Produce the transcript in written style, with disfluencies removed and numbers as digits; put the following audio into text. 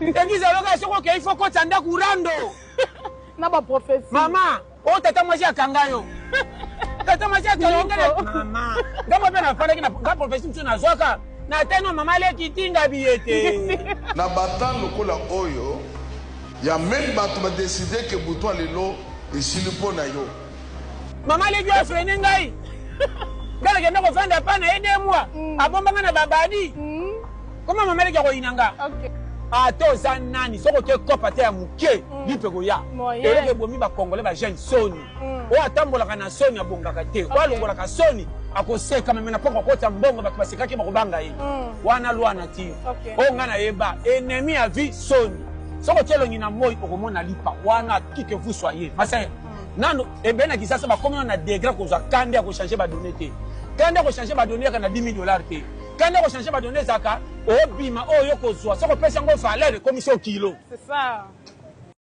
Eglise aloka soki okei fo kotisa ndako rando. Na ba prophetie. Mama, oyo tata mwasi akanga yo. Tata mwasi akanga nga mama. Nga mpe nafandaki na nga prophetie mosusu nazwaka. Na teno mama leki tinga biye te. Na ba temps lokola oyo ya meme batu ba decider que butu ya lelo esili po na yo. Mama leki oyo afrene ngai. Nga nakenda kofanda pa na ye 2 mois. Abomba nga na babadi. Comment mama leki akoyina nga? Ata oza nani soki oke cope ata ya moke lipe koya. Eloko ebomi ba congolais ba jeune soni. Oyo atambolaka na soni abongaka te. Oyo alongolaka soni akoseka meme na poko akotisa mbongo bato basekaki bakobanga ye. Wana loi nature. Oyo nga nayeba ennemi ya vie soni. Soki otie elongi na moi okomona lipa wana qui que vous soyez. Ma sœur, nanu ebele na Kinshasa bakomi na degre kozwa kanda ya ko changer ba données te. Kanda ya ko changer ba données yaka na 10 000 dollars te. Kanda ko changer ba données ezalaka obima oyo yo kozwa soki opesi yango valeur ekomisi yo kilo. C'est ça.